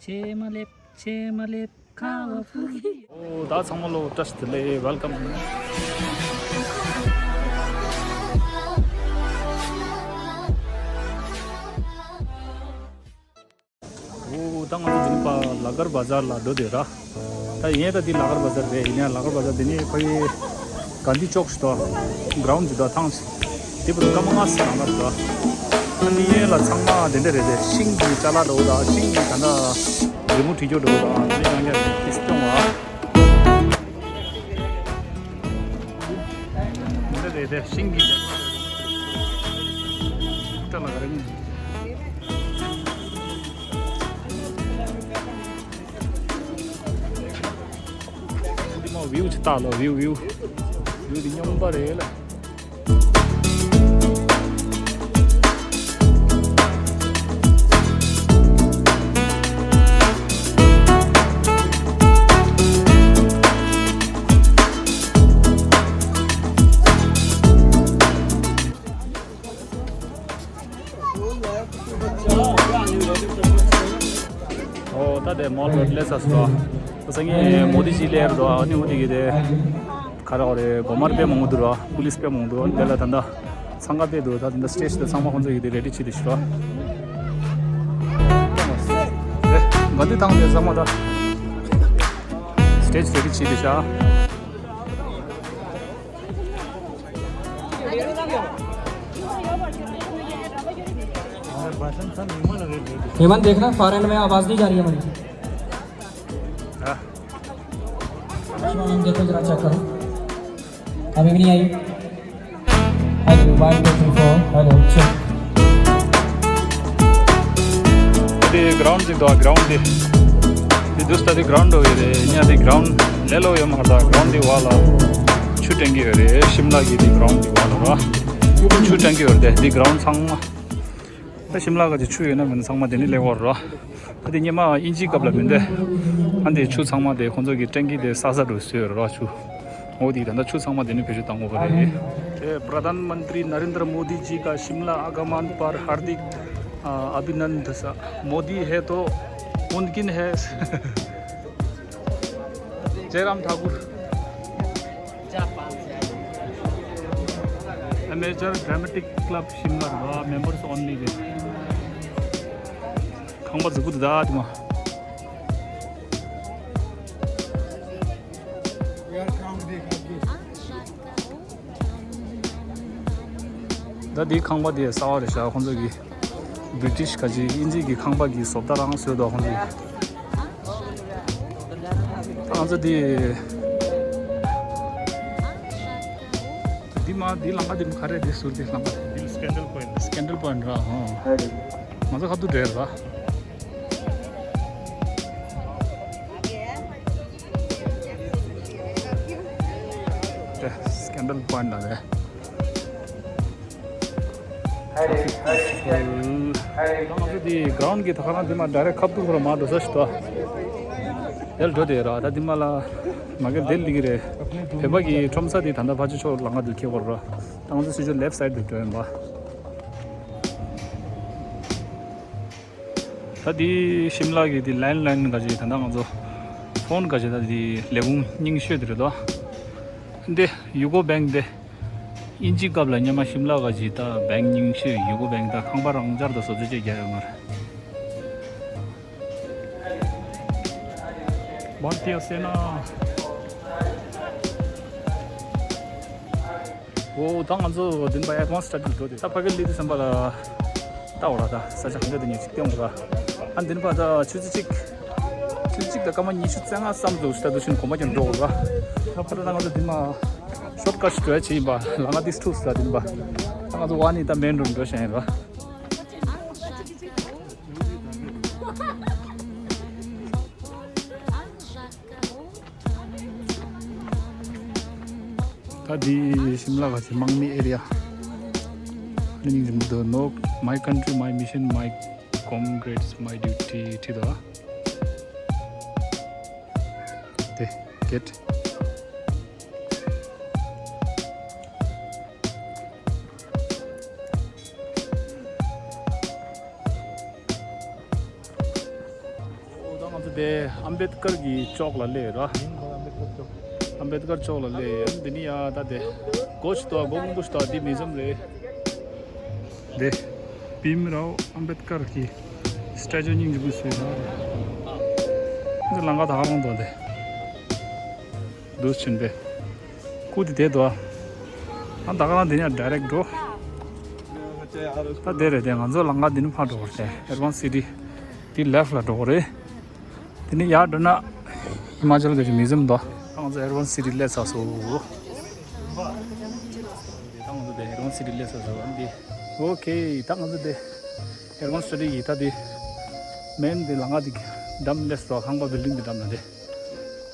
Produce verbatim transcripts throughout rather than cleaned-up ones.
ཆེ་མ་ལེབ་ཆེ་མ་ལེབ་ཁ་བ་ཕུག་གི། ཨོ་ད་ཚང་མ་ལོ་བཀྲ་ཤིས་བདེ་ལེགས། ཝེལ་ཀམ། ཨོ་ད་ང་ཚོ་འདི་ནི་པ་ལ་གར་བ་ཛར་ལ་འགྲོ་དེ་ར། ད་ཡིན་ད་འདི་ལ་གར་བ་ཛར་རེད། ཡིན་ཡང་ལ་གར་བ་ཛར་འདི་ནི་ཕ་གི་གྷན་དྷི་ཅོག་ཞིག་དང་གྷ་རའུན་ཌི་ཞིག་དང་ཐང་ཞིག་དེ་བར་སྐར་མ་ལྔ་ཙམ་ལ་ང་ཚོ་ད། ཨ་ནི་ཡན་ལ་ཚང་མ་དེ་འདྲ་རེད་དེ། ཤིང་གི་ཅ་ལག་འགྲོ་དང་ཤིང་གི་ད་ལྟ་རི་མོ་བྲིས་རྒྱུ་འགྲོ་དང་དེ་འདྲ་ཡང་ཡང་རེད་དེ་སྐྱོང་བ། འདི་རེད་དེ་ཤིང་གི་ཅ་ལག་རེད། འདི་མ་བིའུ་ཅིག་ལྟ་ལོ། བིའུ་བིའུ་བིའུ་འདི་སྙོམས་པ་རེད་ལ། ཨོ་ད་དེ་མོལ་རོ་ཌི་ལས་ས་སོ། ད་སང་ཉིན་མོ་དི་ཇི་ལེར་དོ། ཨ་ནི་འོ་དེ་གི་དེ་ག་རེ་རེད། གོ་མར་དཔེ་མང་པོ་འདུག་ར། པུ་ལིས་དཔེ་མང་པོ་འདུག་དེ་ལ་ད་ད་འཚང་ཁ་དཔེ་འདུག་ད་ད་སི་ཊེ་ཇི་དེ་ཚང་མ་ཁོང་ཚོ་གི་དེ་རེ་ཌི་བྱེད་དེ་ཤི་ར། དེ་ག་འདི་ཐང་དེ་ཚང་མ་ད་སི་ཊེ་ཇི་རེ་ཌི་བྱེད་དེ་ཤ། ये बटन सब निमन लगे। केवल देखना, फॉरेन में आवाज नहीं जा रही है हमारी। हाँ। देखो, जरा चेक करो, अभी भी नहीं आई। Hello, one two three four. Hello, check. དེ་གྷ་རའུན་ཌི་ཅིག་འདུག་གྷ་རའུན་ཌི་དེ། དེ་དུས་ད་དེ་གྷ་རའུན་ཌི་ཡོད་རེད། ཉ་དེ་གྷ་རའུན་ཌི་ལེ་ལོ་ཡོད་མ་རེད། ད་གྷ་རའུན་ཌི་དེ་བ་ལ་ཆུ་སྤྲད་ཀྱི་ཡོད་རེད། ཤིམ་ལ་གི་དེ་གྷ་རའུན་ཌི་དེ་བ་ལ་ར་ཆུ་སྤྲད་ཀྱི་ཡོད་རེད། དེ་དེ་གྷ་རའུན་ཌི་ཚང་མ་ད་ཤིམ་ལ་ག་ཅིག་ཆུ་ཡོད་ན་མིན་ཚང་མ་དེ་ནི་ལེགས་པར་ར། ད་དེ་སྔོན་མ་དབྱིན་ཇིའི་སྐབས་ལ་མིན་ཏེ། ཨ་འདི་ཆུ་ཚང་མ་དེ་ཁོང་ཚོ་གི་ཊེང་ཀི་དེ་ས་ས་འགྲོ་བཟོས་ཡོད་ར་ཆུ། འོ་དེ་ད་ལྟ་ཆུ་ཚང་མ་དེ་ནི་བེད་སྤྱོད་བཏང་དགོས་པ་རེད། ये प्रधानमंत्री नरेंद्र मोदी जी का शिमला आगमन पर हार्दिक, अ, अभिनंदन। मोदी है तो मुमकिन है। जयराम Thakur. Amateur Dramatic Club Shimla, members only. ཁང་པ་འཛུགས་པོ་དེ་ད་དེ་མ། ད་འདི་ཁང་པ་འདི་གསར་པ་རེད་ཤག་ཁོང་ཚོ་གི་བྷི་རི་ཊིཤ་ག་ཅིག་དབྱིན་ཇི་གི་ཁང་པ་གི་བཟོ་ལྟ་རང་བཟོས་འདུག་ཁོང་ཚོ་གི། ང་ཚོ་འདི་འདི་མ་འདི་ལམ་ཁ་འདི་མ་ག་རེ་འདི་ཟུར་འདི་ལམ་ཁ་འདི་སི་ཀེན་ཌལ་པོ་ཡིན་ཊི། སི་ཀེན་ཌལ་པོ་ཡིན་ཊི་ར། ཧོ། ང་ཚོ་ཁ་ཐུག་འདྲེ་ར། དེ་སི་ཀེན་ཌལ་པོ་ཡིན་ཊི་ལ་རེད། ད་ང་ཚོ་དེ་གྷ་རའུན་ཌི་གི་ད་ག་རང་དེ་མ་ཌའི་རེག་ཊི་ཁ་ཐུག་ཁོ་ར་མ་འགྲོ་ས་ཞིག་ཏོ། དེར་འགྲོ་དེ་ར་ད་དེ་མ་ལ་མ་གེ་དེ་ལི་གི་རེད། བོད་པ་གི་ཁྲོམ་ས་དེ་ད་ལྟ་ཕ་ཆུ་ཕྱོགས་ལ་ང་དུ་ཁེ་བོར་ར། ད་ང་ཚོ་སི་ཆུ་ལེབ་སའིཌ་དུ་འགྲོ་ཡིན་པ། ད་དེ་ཤིམ་ལ་གི་དེ་ལེན་ཌི་ལའིན་ག་ཅིག་ད་ལྟ་ང་ཚོ་ཕོན་ག་ཅིག་ད་དེ་ལས་ཁུངས་རྙིང་ཤོས་དེ་རེད་དོ། འདི་ཡུ་ཀོ་བེང་ཀི་འདི། དབྱིན་ཇིའི་སྐབས་ལ་སྔོན་མ་ཤིམ་ལ་ག་ཅིག་ད་བེང་ཀི་རྙིང་ཤོས་ཡུ་ཀོ་བེང་ཀི་ད་ཁང་པ་རང་འཇགས་ད་བཟོ་བཅོས་བྱས་རྒྱག་ཡོད་མ་རེད། བྷར་ཏི་ཡ་སེ་ན། འོ་ད་ང་ཚོ་འདི་ནས་ཕར་ཨེ་ཌི་ཝན་སི་སི་ཊ་ཌི་འགྲོ་དེ། ད་ཕ་གི་ལི་དི་སམ་པ་ལ་ལྟ་འོ་ར། ད་ས་ཆ་ག་འདྲ་དེ་ཉིད་ཅིག་བསྟན་འོ་ར། ཨ་འདི་ནས་ཕར་ད་ཆུ་ཚོད་གཅིག་ཆུ་ཚོད་གཅིག་དང་སྐར་མ་ཉི་ཤུ་རྩ་ལྔ་ཙམ་འདུག་ད་དུ་ཕྱིན་གོམ་པ་ཀྱང་འགྲོ་འོ་ར། ད་ཕར་ད་ང་ཚོ་འདི་ནས་ཤོཊ་ཀཊ་ཞིག་འགྲོ་ཡ་ཆེ་ཡིན་པ། ལམ་ཁ་དེ་ཐུག་སོང་། ད་འདི་ནས་ཕར་ད་ང་ཚོ་ཝ་ནི་ད་མེན་རོཌ་འགྲོ་བཞིན་ཡིན་ར། ད་འདི་ཤིམ་ལ་ག་ཅིག་དམག་མི་ཨེ་རི་ཡ། ཨ་ནི་མིང་འདི་མི་འདུག No, my country, my mission, my comrades, my duty བྲིས་འདུག་དེ་གེ་ཊི། འོ་ད་ དེ་ཨམ་བེད་ཀར་གྱི་ཅོག་ལ་སླེབས་ར། ཨམ་བེད་ཀར་ཅོག་ལ་སླེབས། འདི་ནི་ཡ་ད་དེ་སྒོ་ཞིག་འདུག་སྒོ་སྒོ་ཞིག་འདུག་འདི་མིའུ་ཛི་ཡམ་རེད། དེ་བྷིམ་རའོ་ཨམ་བེད་ཀར་གྱི་སི་ཊེ་ཅུ་སྙིང་རྗེ་པོ་བཟོས་ཡོད་རེད། འདི་ལམ་ཁ་ད་ག་རང་འདུག་དེ། འདུག་ཕྱིན་པས། སྐུ་དེ་དེ་འདུག་ཨ་ད་ག་རང་འདི་ནས་ཌའི་རེག་འགྲོ། ད་དེ་རེད་དེ། ང་ཚོ་ལམ་ཁ་འདི་ནས་ཕར་འགྲོ་དགོས་རེད་དེ། ཨེར་ཝན་སི་ཊི། འདི་ལེཕ་ལ་འགྲོ་དགོས་རེད། དེ་ནས་ཡར་འགྲོ་ན་ཧི་མ་ཅལ་གྱི་མིའུ་ཛི་ཡམ་འདུག་ད་ང་ཚོ་ཨེར་ཝན་སི་ཊི་སླེབས་ཚར་སོང་། ད་ང་ཚོ་དེ་ཨེར་ཝན་སི་ཊི་སླེབས་ཚར་སོང་། འདི་ཨོ་ཁེ། ད་ང་ཚོ་དེ་ཨེར་ཝན་སི་ཊི་གི་ད་དེ་མེན་དེ་ལམ་ཁ་དེ་འགྲམ་སླེབས་སོང་། ཁང་པ་བིལ་ཌིང་དེ་འགྲམ་ན་དེ།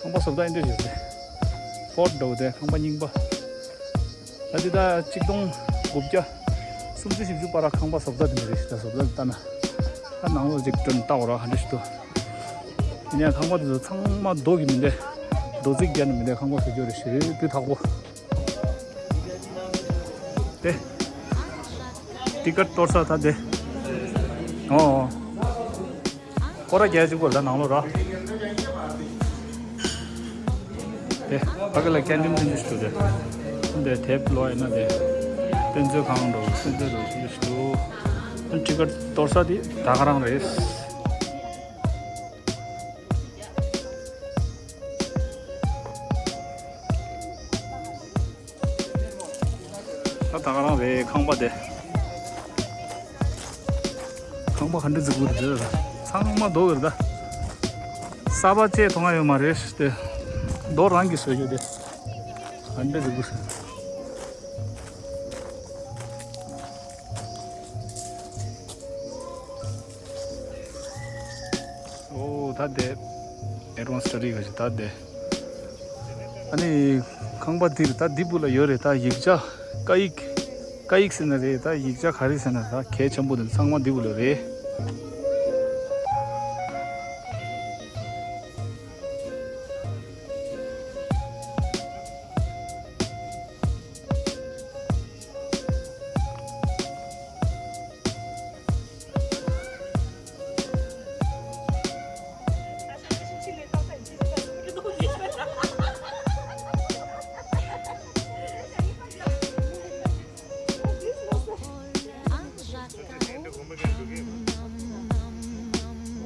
ཁང་པ་བཟོ་ལྟ་འདི་འདྲ་ཞིག་རེད། ཕོར་ཌི་འདྲ་བོ་དེ། ཁང་པ་རྙིང་པ། ད་འདི་ད་ཆིག་སྟོང་དགུ་བརྒྱ་སུམ་ཅུ་བཞི་བཅུ་བར་ཁང་པ་བཟོ་ལྟ་འདི་འདྲ་རེད། ད་བཟོ་ལྟ་འདི་ལྟ་ན། ད་ནང་ལོགས་ཅིག་སྟོན་ལྟ་འོ་ར། ག་འདྲ་ཞིག་འདུག་ཡིན་ཡང་ཁང་པ་དེ་ཚོ་ཚང་མ་རྡོ་གི་མི་འདུག་རྡོ་རྩིག་རྒྱག་ནི་མི་འདུག་ཁང་པ་བཟོ་རྒྱུ་རེད། ཞེ་པོ་ཐག་པོ། དེ། ཊི་ཀེ་ཊི་གཏོར་ས་ད་དེ། ཨོ། སྐོར་ར་རྒྱག་ཅིག་པོ་ད་ནང་ལོགས་ར། དེ། ཕ་གི་ལ་ཀེན་ཊིན་ཐེངས་ཅིག་འདུག་དེ། དེ་དེབ་ཀློག་ཡིན་ན་དེ། དཔེ་མཛོད་ཁང་འདྲ་བོ་སེམས་ཁྲལ་འདྲ་བོ་ཞིག་འདུག་ཊི་ཀེ་ཊི་གཏོར་ས་དེ་ད་ག་རང་རེད། ད་ད་ག་རང་རེད་ཁང་པ་དེ། ཁང་པ་ག་འདྲ་རྫིག་པོ་རེད་དེ། ཚང་མ་རྡོ་རེད་ད། གསར་པ་ཅིག་མཐོང་ཡ་ཡོད་མ་རེད་དེ། རྡོ་རང་གིས་བཟོས་ཡོད་དེ། ག་འདྲ་རྫིག་པོ་རེད། ཨོ་ད་དེ། ཨེ་ཌི་ཝན་སི་ཊ་ཌི་ག་ཞིག་ད་དེ། ཨ་ནི་ཁང་པ་འདིར་ད་འདི་སྦུག་ལ་ཡོད་རེད། ད་ཡིག་ཆ། སྐད་ཡིག་སྐད་ཡིག་ཟེར་ན་རེད། ད་ཡིག་ཆ་ག་རེ་ཟེར་ན་ད་གལ་ཆེན་པོ་དེ་ཚང་མ་འདི་སྦུག་ལ་རེད།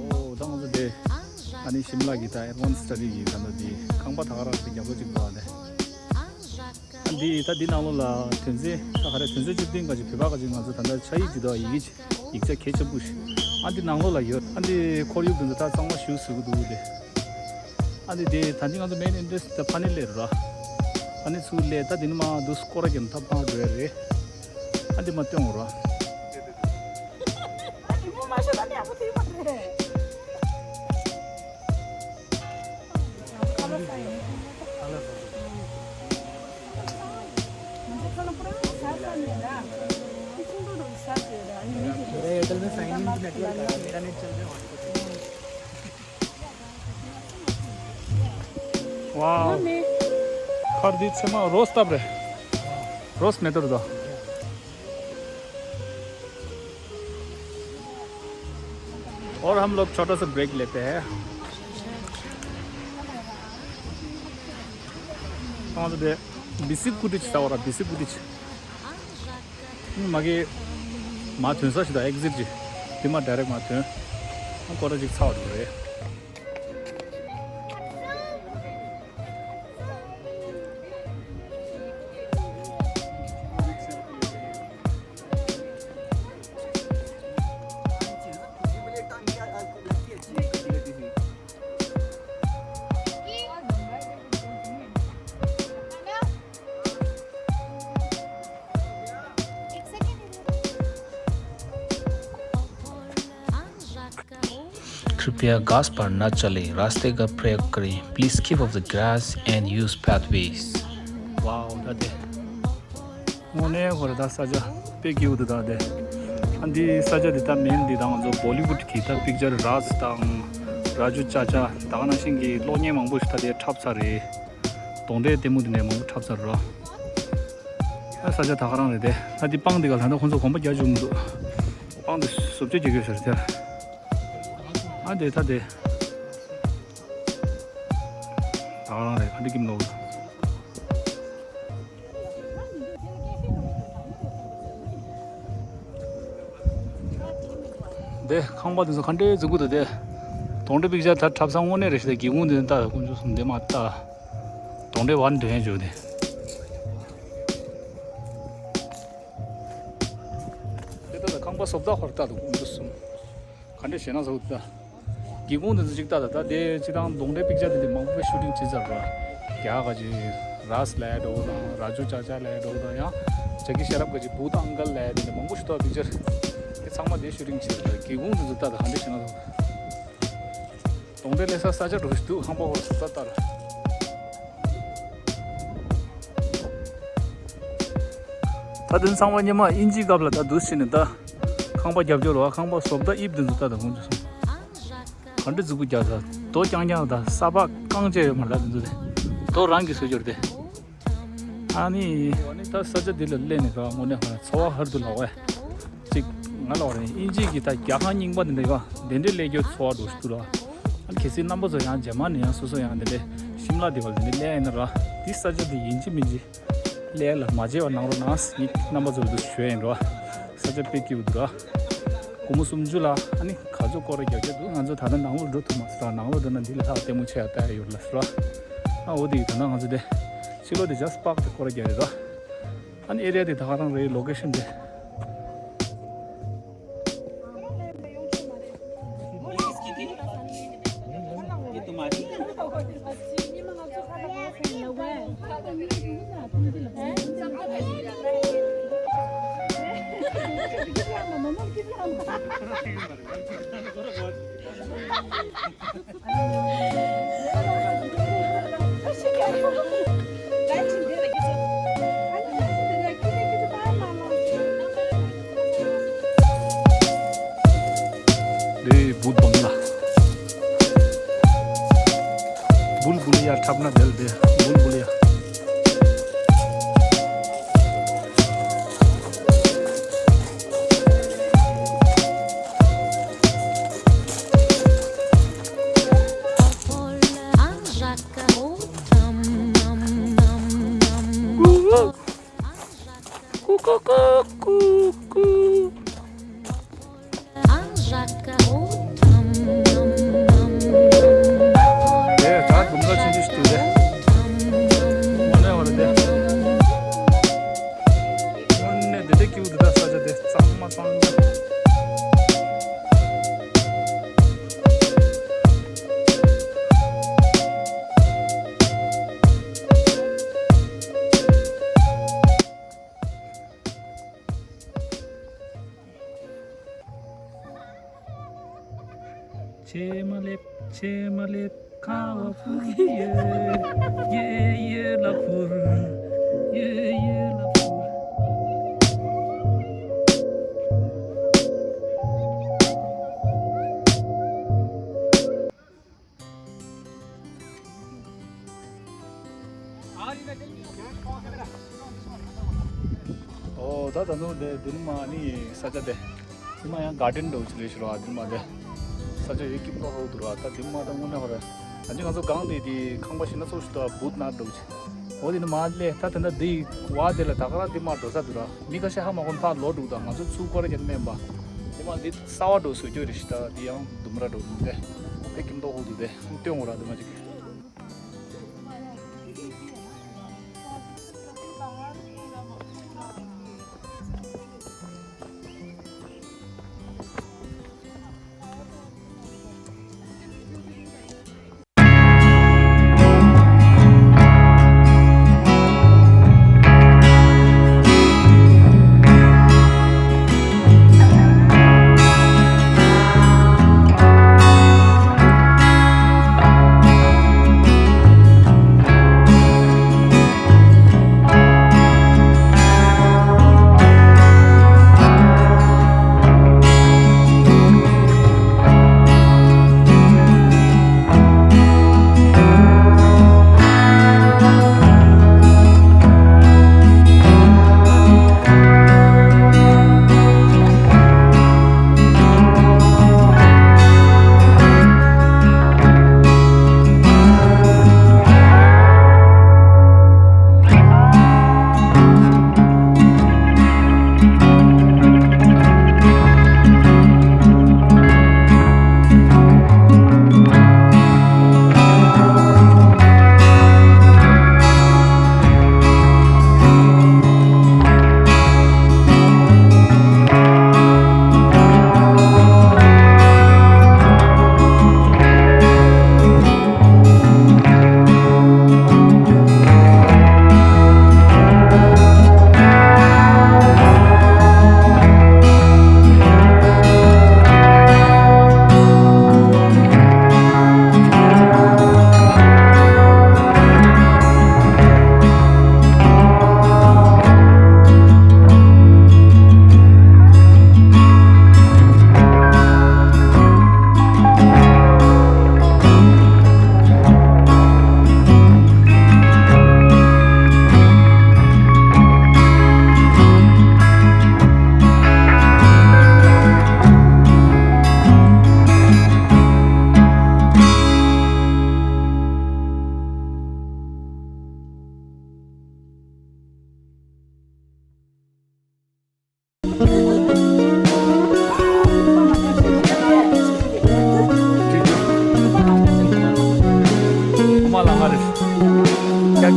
ཨོ་ད་ང་ཚོ་དེ་ཨ་ནི་ཤིམ་ལ་གི་ད་ཨེ་ཌི་ཝན་སི་ཊ་ཌི་གི་ད་ལྟ་དེ་ཁང་པ་ད་ག་རང་དེ་རྒྱབ་ལོགས་ཅིག་འདུག་ཨ་ནི། ཨ་འདི་ད་འདི་ནང་ལོགས་ལ་དོན་ཚན་ད་ག་རེ་དོན་ཚན་བཅུ་བདུན་ག་ཅིག་བོད་པ་ག་ཅིག་ང་ཚོ་ད་ལྟ་ཕྱག་ཡིག་ཅིག་འདུག་ཡི་གེ་ཅིག་ཡིག་ཆ་གལ་ཆེན་པོ་ཞིག་ཨ་འདི་ནང་ལོགས་ལ་ཡོད། ཨ་འདི་ཁོར་ཡུག་འདི་ཚོ་ད་གཙང་མ་ཞིག་བཟོས་ཀྱི་འདུག་དེ། ཨ་འདི་དེ་ད་འདི་ང་ཚོ་མེན་ཨེན་ཊི་རན་སི་ད་ཕ་ནི་སླེབས་ར། ཕ་ནི་ཚུར་སླེབས། ད་འདི་ནི་མ་འདུག་སྐོར་ར་རྒྱབ་ཐབས་ཕར་འགྲོ་ཡ་རེད། ཨ་འདི་མ་སྟོན་འོ་ར། मेरा एयरटेल में साइन इन नेटवर्क है, मेरा नेट चल रहा है। Wow. ཁར་དེ་ཚེ་མ་རོས་བཏབ་རེད། རོས་མེ་ཏོག་དང་། और हम लोग छोटा सा ब्रेक लेते हैं। ང་ཚོ་དེ་བི་སི་ཀུ་ཏི་ཅི་ཟ་བ་ར། བི་སི་ཀུ་ཏི་ཅི། ཨུམ། མ་གི་མ་ཐོན་ས་ཞིག་དང་ཨེག་ཟིཊ་ཅིག་དེ་མ་ཌའི་རེག་མ་ཐོན། ཨང་སྐོར་ར་ཅིག་ཚར་བ་རེད། कृपया घास पर न चलें, रास्ते का प्रयोग करें। Please keep off the grass and use pathways. Wow, ད་དེ། དངོས་གནས་ཧོ་རེད་ད། ས་ཆ་དཔེ་སྐྱིད་པོ་འདུག་ད་དེ། ཨ་འདི་ས་ཆ་འདི་ད་མེན་འདི་ད་ང་ཚོ་བོ་ལི་ཝུཌ་གི་ད་པིག་ཅར་རཱཇ་དང་རཱ་ཇུ་ཅ་ཅ་ད་ག་ནང་བཞིན་གྱི་གློག་བརྙན་མང་པོ་ཞིག་ད་དེ་འཁྲབ་ཚར་རེད། གདོང་འདྲའི་ལྟད་མོ་འདི་འདྲའི་མང་པོ་འཁྲབ་ཚར་རོ། ཨ་ས་ཆ་ད་ག་རང་རེད་དེ། ད་འདི་སྤང་འདི་ག་ལ་ད་ཁོང་ཚོ་གོམ་པ་རྒྱག་བཅུག་མི་འདུག་སྤང་འདི་བཟོ་བཅོས་རྒྱག་གི་ཡོད་ས་རེད་དེ། ཨ་འདི་ད་དེ། ད་ག་རང་རེད། ག་འདྲ་ཀིམ་ལོག་འདི་ཁང་པ་འདི་ཚོ་ག་འདྲའི་འཛུགས་ཀྱི་འདུག་དེ། གདོན་འདྲེ་པིག་ཅར་ད་འཁྲབ་ས་དངོས་གནས་རེད་ཤག་དེ་སྒེའུ་ཁུང་འདི་ནས་ལྟ། དཀོན་མཆོག་གསུམ། འདི་མ་ལྟ། གདོན་འདྲེ་བར་འདྲེན་བྱོས་དེ། དེ་ལྟ་ད་ཁང་པ་བཟོ་ལྟ་ཧོར་ལྟ་འདུག་དཀོན་མཆོག་གསུམ། ག་འདྲ་ཞེ་ན་བཟོ་ལྟ། སྒེའུ་ཁུང་འདི་ཚོ་གཅིག་ལྟ་ད། ད་དེ་སྤྱིར་བཏང་གདོན་འདྲེ་པིག་ཅར་འདི་འདྲ་མང་པོ་ཤུ་ཊིང་བྱེད་ཚར་ར། རྒྱ་ག་ཅིག་རཱས་ལབ་འགྲོ་དང་། རཱ་ཇུ་ཅ་ཅ་ལབ་འགྲོ་དང་། ཡང་ཇ་ཀི་ཤེ་རབ་ག་ཅིག་བུད་ཨང་ཀལ་ལབ་འདི་འདྲ་མང་པོ་ཞིག་འདུག་པིག་ཅར་དེ་ཚང་མ་དེ་ཤུ་ཊིང་བྱེད་ཚར་ར། སྒེའུ་ཁུང་འདི་ཚོ་ལྟ་ད། ག་འདྲ་ཞེ་ན་བཟོ། གདོན་འདྲེ་སླེབས་ས་ས་ཆ་འགྲོ་ཞིག་འདུག་ཁང་པ་ཧོར་ས་ལྟ་ར། ད་དེ་ཚང་མ་སྔོན་མ་དབྱིན་ཇིའི་སྐབས་ལ་ད་འདུག་སེ་ནས་ད་ཁང་པ་རྒྱབ་སྐྱོར་བ། ཁང་པ་བཟོ་ལྟ་དབྱིབས་འདི་ཚོ་ལྟ་ད། དཀོན་མཆོག་གསུམ། ག་འདྲ་འཛུགས་པོ་རྒྱག་ས། རྡོ་རྐྱང་རྐྱང་ད། ས་ཕག་རྐང་བཅད་ཡོད་མ་རེད་ད་དེ་ཚོ་དེ། རྡོ་རང་གིས་བཟོས་སྦྱོར་དེ། ཨ་ནི། ད་ས་ཆ་འདི་ལ་སླེབས་ནས་ད་དངོས་གནས་ཧ་ཚོར་བ་ཧར་དུ་ལོག་པས། གཅིག་ང་ལ་བ་རེད། དབྱིན་ཇི་གི་ད་རྒྱལ་ཁང་རྙིང་པ་འདི་འདྲ་ག་འདི་འདྲའི་སླེབས་རྒྱུ་ཚོར་བ་འདུག་ཞུ་ར། ཨ་ནི་གལ་སྲིད་རྣམ་པ་ཚོ་ཡང་རྗེས་མ་ནས་ཡང་སོ་སོ་ཡང་འདི་འདྲའི་ཤིམ་ལ་འདི་བ་འདི་འདྲའི་སླེབས་ཡིན་ན་ར། འདི་ས་ཆ་འདི་ཡིན་གཅིག་མིན་གཅིག་སླེབས་ལ་མ་བརྗེད་པ་གནང་རོགས་གནང་ངས་རྣམ་པ་ཚོ་ལ་འདུག་ཞུ་ཡ་ཡིན་ར། ས་ཆ་དཔེ་སྐྱིད་པོ་འདུག་ར། སྒོར་མོ་སུམ་ཅུ་ལ་ཨ་ནི་ག་ཚོད་སྐོར་ར་རྒྱག་རྒྱག་འདུག་ང་ཚོ་ད་ལྟ་ནང་ལོགས་འགྲོ་ཐུབ་མ་སོང་ར། ནང་ལོགས་འགྲོ་ན་འདི་ལས་ལྷག་ལྟད་མོ་ཆེ་ཡ་ལྟ་ཡ་ཡོད་ལ་ཟེར་ར། ཨ་འོ་དེ་ད་ལྟ་ང་ཚོ་དེ་ཕྱི་ལོགས་དེ་ཇ་སི་པཱག་དེ་སྐོར་ར་རྒྱག་རེད་ར། ཨ་ནི་ཨེ་རི་ཡ་དེ་ད་ག་རང་རེད། ལོ་ཀེ་ཤན་དེ། འདི་བུལ་བུལ་ལ། བུལ་བུལ་ཡ་འཁྲབ་ན་བདེ་བདེ། བུལ་བུལ་ཡ། ཀུ་ཀུ་ཀུ་ཀུ་ཀུ། དེ་ད་དུང་ག་ཆེན་པོ་ཞིག་འདུག་སྟེ། དངོས་གནས་བ་རེད་དེ། དངོས་གནས་དེ་འདྲའི་སྐྱིད་པོ་འདུག་ད་ས་ཆ་དེ་གཙང་མ་གཙང་རྐྱང་། ཆེ་མ་ལེབ། ཆེ་མ་ལེབ། ཁ་བ་ཕུར་གི་ཡོད། ཡེ་ཡེ་ལ་ཕུར། ཡེ་ཡེ་ལ་ཕུར། ཨོ་ད་ད་ནུ་དེ་དེ་ནི་མ་ནི་ས་ཆ་དེ། དེ་མ་ཡང་གར་ཌེན་འདྲ་བོ་ཅིག་རེད་ཤག་ར། དེ་མ་དེ་ས་ཆ་ཡོད་སྐྱིད་པོ་ཧོ་འདུག་ར། ད་དེ་མ་ད་དངོས་གནས་ཧོ་ར། ད་ཅི་ང་ཚོ་གང་དེ་དེ་ཁང་པ་ཞིག་ན་ཚོགས་ཤིག་ཏུ་བུད་ན་འདྲ་བོ་ཅིག་འོ་དེ་ནི་མ་ལས་ད་དེ་འདྲ་འདི་བ་དེ་ལ་ད་ག་རང་དེ་མ་འགྲོ་ས་འདུག་ར། མི་ཁ་ཤས་ཧ་མ་གོ་ཕར་ལོག་འགྲོ། ད་ང་ཚོ་ཚུར་སྐོར་ར་རྒྱག་མེད་པ། དེ་མ་འདི་གསར་པ་འགྲོ་བཟོ་རྒྱུ་རེད་ཤག་ད་དེ་ཡང་ལྡུམ་ར་འགྲོ་འདུག་དེ་དེ་སྐྱིད་པོ་ཧོ་འདུག་དེ་སྟོན་འོ་ར་དེ་མ་ཅིག་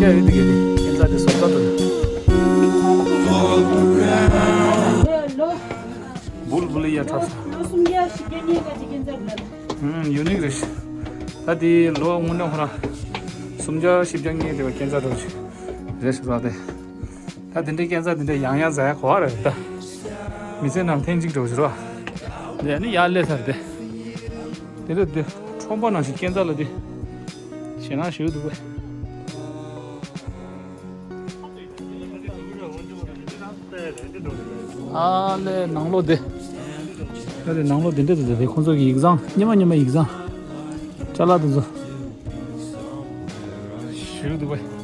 ཡ་ཡོད་དེ་གི་དེ་སྐྱེན་ཚ་དེ་སོ་ད་དུ། བུལ་བུལ་ཡ་འཁྲབ་ས། ལོ་སུམ་བརྒྱ་ཞིག་སྐྱེན་ཉེ་ག་ཅིག་སྐྱེན་ཚ་དུ་ན། ཧུམ་ཡུ་ནིག་རེད། ད་དེ་ལོ་སྔོན་ནས་ཁོ་རང་སུམ་བརྒྱ་བཞི་བརྒྱ་ངེས་དེ་བ་སྐྱེན་ཚ་འགྲོ་ཅིག་རེད་ཟེར་བ་དེ། ད་དེ་འདྲའི་སྐྱེན་ཚ་དེ་འདྲ་ཡང་ཡང་ཟ་ཡ་གོ་བ་རེད་ད། མི་ཚེ་ནང་ཐེངས་གཅིག་འགྲོ་ཞུ་རོགས། དེ་ནི་ཡར་སླེབས་ཚར་དེ། དེ་འདྲ་དེ་ཁྲོམ་པ་ནང་བཞིན་སྐྱེན་ཚ་ལ་དེ། ཞེད་སྣང་ཞུ་འདུག་པས། ཨ་ལས་ནང་ལོགས་དེ། ཨ་ལས་ནང་ལོགས་དེ་འདྲ་དེ་དེ་ཁོང་ཚོ་གི་ཡིག་ཚང་སྙེ་མ་སྙེ་མ་ཡིག་ཚང་། ཅ་ལག་དེ་ཚོ། ཞུ་འདུག་པས།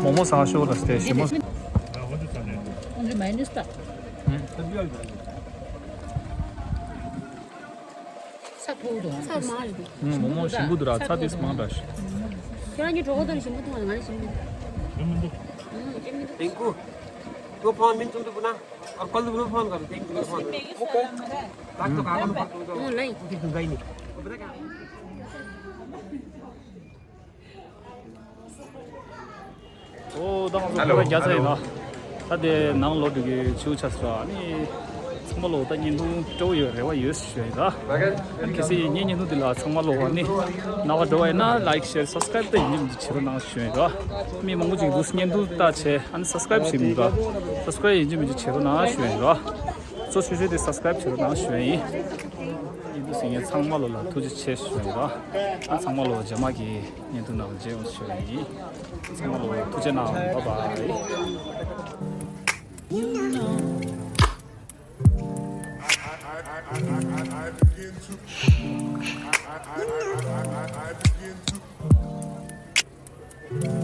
མོག་མོག་ཟ་ཤོག་ལ་སྟེ་ཞིམ་མོ། ཁོང་ཚོས་མ་ཡོ་ནེ་སི་ད། ས་མཐོ་བོ་འདུག་ཚྭ་མང་རེད་འདུག་མོག་མོག་ཞིམ་པོ་འདུག་ར། ཚྭ་ཏིས་མང་དྲགས་ཤག་ཁྱེད་རང་གཉིས་གྲོགས་པོ་དང་ཞིམ་པོ་མཐོང་བ། ང་ནི་ཞིམ་པོ་འདུག་ཞིམ་པོ་འདུག་ཨུམ་ཞིམ་པོ་འདུག་ཏེང་ཀུ། ཏོ་ཕོན་མིན་ཚུན་དུ་པུ་ན། ཨར་ཀལ་དུ་ཕོན་ག་རུ་ཏེང་ཀུ་ཕོན། ཏག་ཏག་ག་ནོ་ཕོན་ཏུ་ཨོ་ལའི། ཏུ་གི་ཏུ་ག་ནི། ཨོ་ད་ང་ཚོ་ཁོ་ར་རྒྱ་ཚ་ཡིན་ན། ད་དེ་ནང་ལོགས་འགྲོ་གི་ཆུ་ཆ་ས་ཨ་ནི། ཚང་མ་ལོ་ད་བརྙན་ཐུང་སྤྲོ་བོ་ཡོད་རེ་བ་ཡོད་ཞུ་ཡིན་ད། ཨ་ནི་གལ་སྲིད་ངའི་བརྙན་ཐུང་འདི་ལ་ཚང་མ་ལོ་ཨ་ནི་རྣ་བ་འགྲོ་བ་ཡིན་ན་ལའིག་ཤེར་སབ་སི་ཀ་རེབ་ད་ཡིན་གཅིག་མིན་གཅིག་བྱེད་རོགས་གནང་ཞུ་ཡིན་ད། མི་མང་པོ་ཅིག་འདུག་བརྙན་ཐུང་ལྟ་བྱས་ཨ་ནི་སབ་སི་ཀ་རེབ་བྱེད་མི་འདུག་སབ་སི་ཀ་རེབ་ཡིན་གཅིག་མིན་གཅིག་བྱེད་རོགས་གནང་ཞུ་ཡིན་ད། གཙོ་ཆེ་ཤོས་དེ་སབ་སི་ཀ་རེབ་བྱེད་རོགས་གནང་ཞུ་ཡིན། ཡིན་དུས་ཟིན་ངས་ཚང་མ་ལོ་ལ་ཐུགས་རྗེ་ཆེ་ཞུ་ཡིན་ད། ཨ་ཚང་མ་ལོ་རྗེས་མ་གི་བརྙན་ཐུང་ནང་མཇལ་ཡོང་ཞུ་ཡིན། ཚང་མ་ལོ་ཐུགས་རྗེ་གནང་། བཱའི་བཱའི།